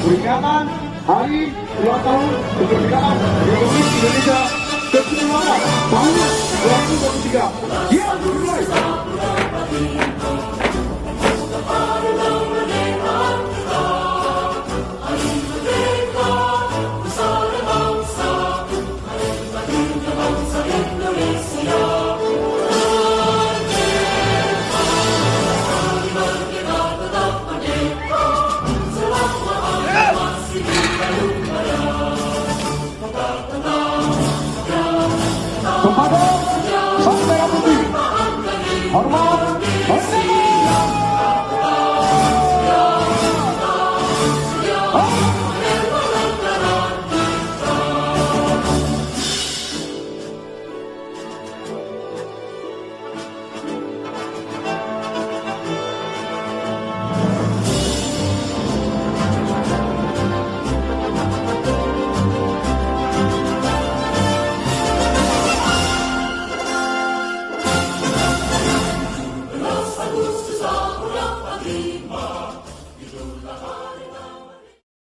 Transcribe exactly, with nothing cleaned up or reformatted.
Peringatan Hari Ulang Tahun Kemerdekaan Republik Indonesia ke tujuh puluh lapan tahun dua ribu dua puluh tiga. Ya,